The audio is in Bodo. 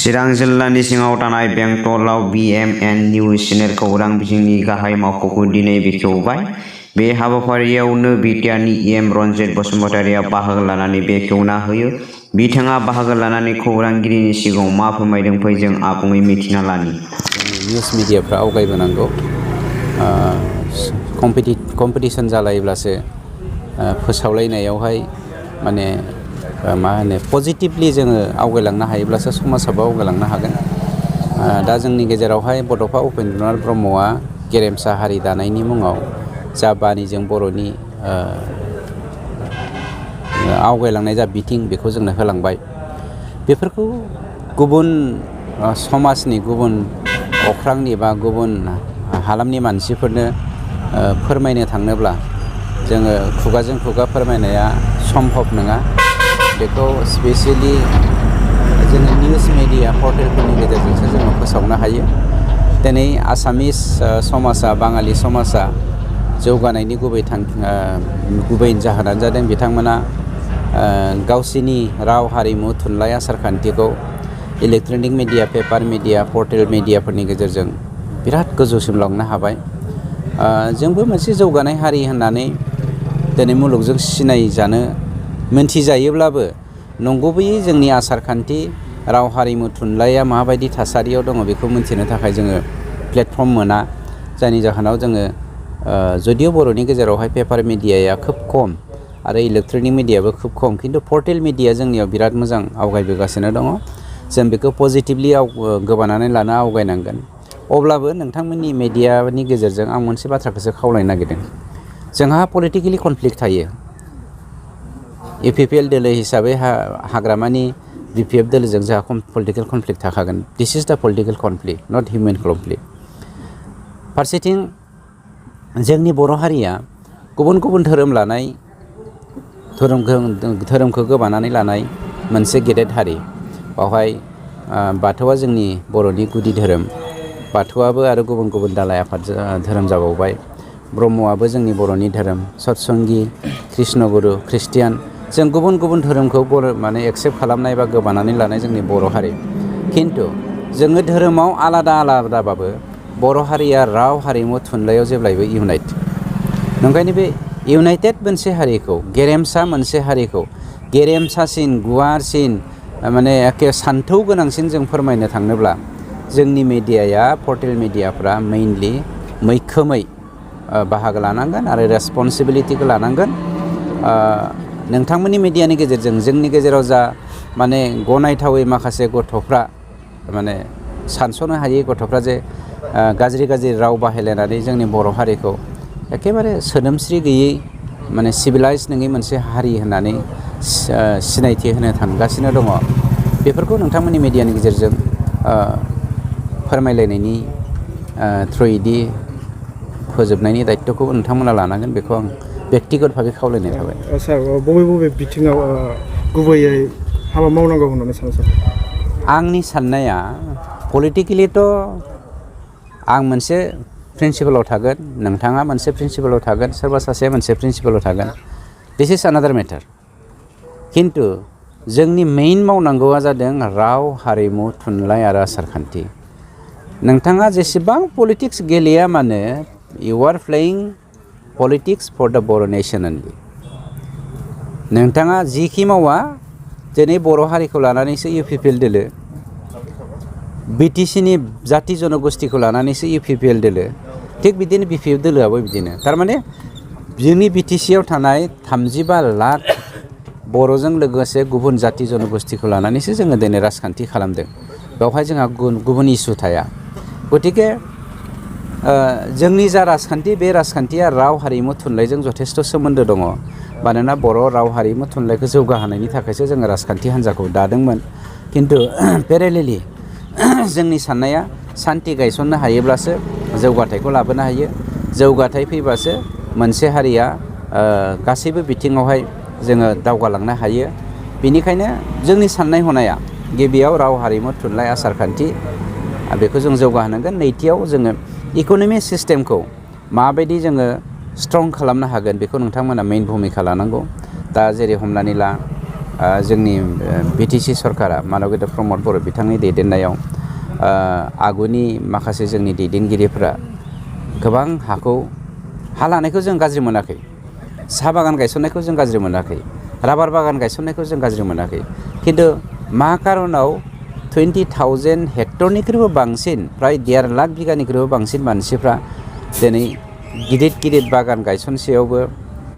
चिरां जिल्लानि सिङाव थानाय बेंटलाव Bmn निउज चेनेल खौरां बिजोंनि गाहाय मावख'खौ दिनै बेखेवबाय। बे हाबाफारियावनो बिटिआरनि रन्जित बसुमतारिया बाहागो लानानै बेखेवना होयो। बिथाङा बाहागो लानानै खौरांगिरिनि सिगाङाव मा फोरमायदों फै जों आबुङै मिथिना लानि। निउज मिडियाफ्रा आवगायबोनांगौ। कम्पिटिसन जालायोब्लासो फोसावलायनायावहाय माने मा होनो पजिटिभलि जोङो आवगायलांनो हायोब्लासो समाजाबो आवगायलांनो हागोन। दा जोंनि गेजेरावहाय बड'फा उपेन्द्रनाथ ब्रह्मआ गेरेमसा हारि दानायनि मुङाव जा बानिजों बर'नि आवगायलांनाय जा बिथिं बेखौ जोंनो होलांबाय। बेफोरखौ गुबुन समाजनि, गुबुन अख्रांनि बा गुबुन हालामनि मानसिफोरनो फोरमायनो थाङोब्ला जोङो खुगाजों खुगा फोरमायनाया सम्भब नङा। बेखौ स्पेसियेलि जोङो निउज मिडिया पर्टेलफोरनि गेजेरजोंसो जोङो फोसावनो हायो। दिनै आसामिस समाजा, बाङालि समाजा जौगानायनि गुबै जाहोनानो जादों बिथांमोना गावसिनि राव, हारिमु, थुनलाइ, आसारखान्थिखौ electronic media, paper media, portal मिडियाफोरनि गेजेरजों बिराद गोजौसिम लांनो हाबाय। जोंबो मोनसे जौगानाय हारि होननानै दिनै मुलुगजों सिनायजानो मोनथिजायोब्लाबो नंगुबैयै जोंनि आसारखान्थि, राव, हारिमु, थुनलाइया माबायदि थासारियाव दङ बेखौ मिन्थिनो थाखाय जोङो प्लेटफर्म मोना। जायनि जाहोनाव जोङो जुदिअ बर'नि गेजेरावहाय पेपार मिडियाया खोब खम आरो इलेक्ट्रनिक मिडियाबो खोब खम, खिन्थु पर्टेल मिडिया जोंनियाव बिराद मोजां आवगायबोगासिनो दङ। जों बेखौ पजिटिभलि गोबानानै लानो आवगायनांगोन। अब्लाबो नोंथांमोननि मिडियानि गेजेरजों आं मोनसे बाथ्राखौसो खावलायनो नागिरदों। जोंहा पलिटिकेलि कनफ्लिक्ट थायो। UPPL दोलो हिसाबै हाग्रामानि BPF दोलोजों जोंहा पलिटिकेल कनफ्लिक्ट थाखागोन। This is the political conflict, not human conflict. फारसेथिं जोंनि बर' हारिया गुबुन गुबुन धोरोम लानाय, धोरोमखौ गोबानानै लानाय मोनसे गेदेर हारि। बावहाय बाथौआ जोंनि बर'नि गुदि धोरोम। बाथौआबो आरो गुबुन गुबुन दालाइ आफाद धोरोम जाबावबाय। ब्रह्मआबो जोंनि बर'नि धोरोम। सतसंगि, कृष्णगुरु, ख्रिस्टियान, जों गुबुन गुबुन धोरोमखौ एक्सेप्ट खालामनाय बा गोबानानै लानाय जोंनि बर' हारि। खिन्थु जोङो धोरोमाव आलादा आलादाबाबो बर' हारिया राव, हारिमु, थुनलाइयाव जेब्लायबो इउनाइट। ओंखायनो बे इउनाइटेड मोनसे हारिखौ, गेरेमसा मोनसे हारिखौ गेरेमसासिन, गुवारसिन, माने एखे सान्थौ गोनांसिन जों फोरमायनो थाङोब्ला जोंनि मिडियाया, पर्टेल मिडियाफ्रा मैखोमै बाहागो लानांगोन आरो रेसपन्सिबिलिटिखौ लानांगोन। नोंथांमोननि मिडियानि गेजेरजों जोंनि गेजेराव जा माने गनायथावै माखासे गथ'फ्रा, माने सानस'नो हायै गथ'फ्रा जे गाज्रि राव बाहायलायनानै जोंनि बर' हारिखौ एखेबारे सोदोमस्रि गैयै, माने सिभिलाइज नङै मोनसे हारि होननानै सिनायथि होनो थांगासिनो दङ। बेफोरखौ नोंथांमोननि मिडियानि गेजेरजों फोरमायलायनायनि थ्रुयैदि फोजोबनायनि दायित्वखौ नोंथांमोना लानांगोन, बेखौ आं बेक्तिगत भाबै खावलायनाय थाबाय। सार, बबे बिथिङाव गुबैयै हाबा मावनांगौ होननानै सानो सार? आंनि साननाया पलिटिकेलिथ' आं मोनसे प्रिन्सिपालाव थागोन, नोंथाङा मोनसे प्रिन्सिपालाव थागोन, सोरबा सासेया मोनसे प्रिन्सिपालाव थागोन। दिस इज आनादार मेटार। खिन्थु जोंनि मेइन मावनांगौआ जादों राव, हारिमु, थुनलाइ आरो आसारखान्थि। नोंथाङा जेसेबां पलिटिक्स गेलेया मानो, इउ आर प्लेयिं पलिटिक्स फर दा बर' नेसन अनलि। नोंथाङा जिखि मावा, दिनै बर' हारिखौ लानानैसो UPPL दोलो, BTCनि जाति जनगोष्ठीखौ लानानैसो UPPL दोलो, थिग बिदिनो BPF दोलोआबो बिदिनो। थारमाने जोंनि BTCआव थानाय 35 लाख बर'जों लोगोसे गुबुन जाति जनगोष्ठीखौ लानानैसो जोङो दिनै राजखान्थि खालामदों। बेवहाय जोंहा गुबुन इसु थाया। गतिके जोंनि जा राजखान्थि, बे राजखान्थिया राव, हारिमु, थुनलाइजों जथेस्थ' सोमोन्दो दङ। मानोना बर' राव, हारिमु, थुनलाइखौ जौगाहोनायनि थाखायसो जोङो राजखान्थि हान्जाखौ दादोंमोन। खिन्थु पेरेलेलि जोंनि साननाया सान्थि गायसननो हायोब्लासो जौगाथायखौ लाबोनो हायो। जौगाथाय फैबासो मोनसे हारिया गासैबो बिथिङावहाय जोङो दावगालांनो हायो। बेनिखायनो जोंनि साननाय हनाया गिबियाव राव, हारिमु, थुनलाइ, आसारखान्थि, बेखौ जों जौगाहोनांगोन। नैथियाव जोङो इक'नमिक सिस्टेमखौ माबायदि जोङो स्ट्रं खालामनो हागोन, बेखौ नोंथांमोना मेइन भुमिका लानांगौ। दा जेरै हमनानै ला जोंनि बिटिसि सरकारा मानगेन्द्र प्रमद बर' बिथांनि दैदेननायाव आगुनि माखासे जोंनि दैदेनगिरिफोरा गोबां हाखौ हा लानायखौ जों गाज्रि मोनाखै, साहा बागान गायसननायखौ जों गाज्रि मोनाखै, राबार बागान गायसननायखौ जों गाज्रि मोनाखै, खिन्थु मा खारनाव 20,000 हेक्टरनिख्रुइबो बांसिन फ्राय 1.5 लाख बिगानिख्रुइबो बांसिन मानसिफ्रा दिनै गिदिर गिदिर बागान गायसनसेयावबो